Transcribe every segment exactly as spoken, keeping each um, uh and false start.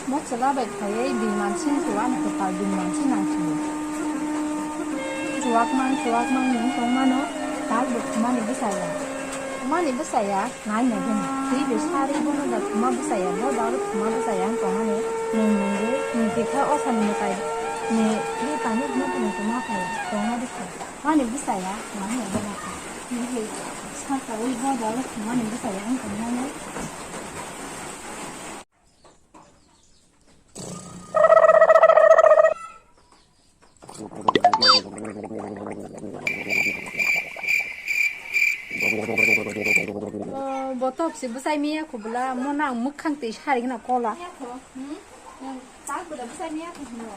Mo chwla bai phaiwi bini mansin khe ani kwpal bini mansin nangkhe. Chuwak man, chuwak man nwng tong mano, tabuk thumani bwsaya. Thumani bwsaya nai nai gani. Twi bai sarwi bono da thuma bwsaya, bo da oro thuma bwsaya wng tong mani. Nwng nungwi, nwng tikha o sani mwtai ni ri tangwi hwnwi tongwi tongma phai, tongma bwsaya. Mani bwsaya nai nai gani. Nwng hai sakawi bo da oro thumani bwsaya wng tong mani. Bo tok si bwsai miya khubula, mo nang mwkhang twi sari gana kola. Miya kho, hmm? Hmm, tak bwla bwsai miya kho hino.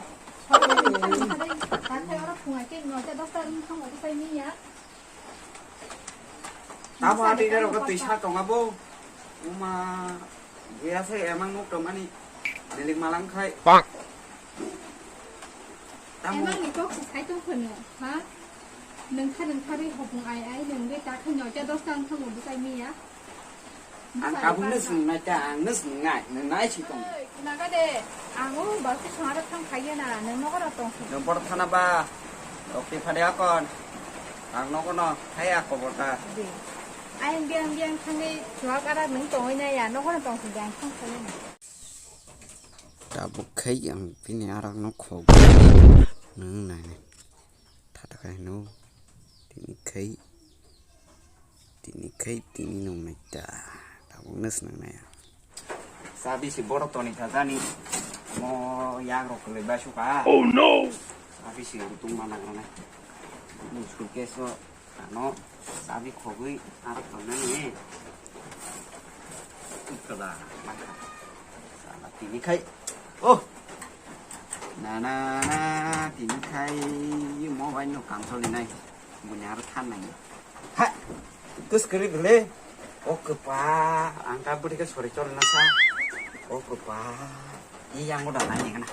Sari gana bwsai miya kho, tak khai oro phungai ke noita dosta wng thango bwsai miya. Tamo ati jaro ko twi sa tonga bo. Uma, buya se emang nuk tongmani. Nelik malang khai. Pak. Tamo. Emang ni kok se sai tong khono, ha? Nengkha nengkha ri hopung ai ai nengbe ta khe noita dosta wng thango bwsai miya. Ang kabung nus nung nai ta, ang nus nung nai, nung nai si tong. Naga de, ang o balti songara thang khaiya na, nung nogo ra tong si. Nung bor thana ba, rok te phade akon. Ang nogo no, hai ako bor ta. De. Ayang biang biang thangwi chuak ara nung tongwi nai ya, nogo ra tong si de ang thang khaiya na. Tabuk khai ang bini arak no khog. Nung nai nai. Thata khai no. Tini khai. Tini khai tini nung nai ta. Tabuk nus nung nai. Sabi si borok toni ta jani. Mo yak rok kwlwi bai suka. Oh no. Sabi si utung mana nai. Ni suitcase o ano sabi khogwi ar tong nai ni. Ikala maka. Sala tini khai. Oh. Na na na tini khai mo bai no kam choli nai. Bunya aro than nai. Ha! Kus kiri bele. O kwpa, ang ta bwrwi khe sori chol na sa. O kwpa. I yang mo da nai ni kana.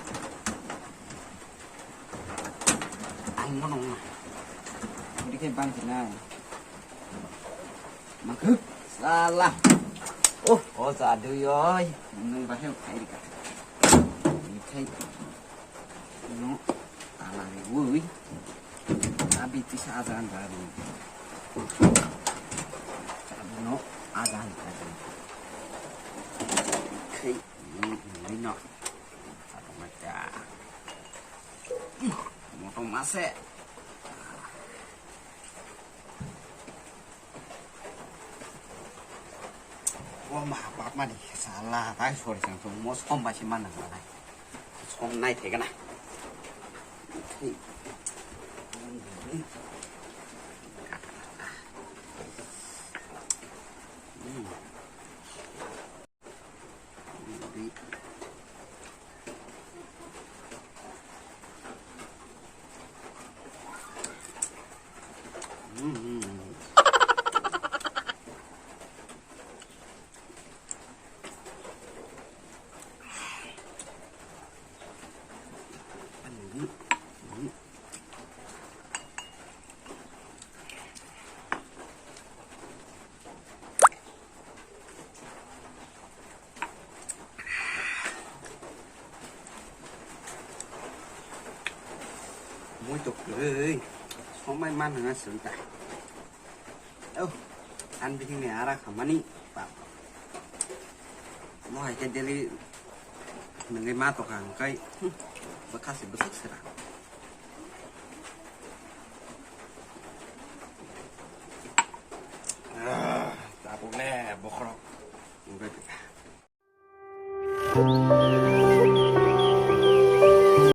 Ang mo nong na. Bwrwi khe ban ti nai. Makuk. Sala. Oh, o jadu yoi. Nung bahai khai ri ka. Khai. No, tala riwi. Abi tisa ajan dari. No, ajan dari. Khai, no, no. Apa macam? Motor masih. O ma bap mani sala bai sori sang song mo som bai se man nang nai. Som nai thai gana. Mui to kwrwi, somai man hwnga swng ta. Oh, an bihing ni ara khamani, pap. Mo hai khe daily nungwi ma tokha hwnkhe, hmm, bwkha se bwswk sera. Ah, tabuk le bokhorok. Wngkha.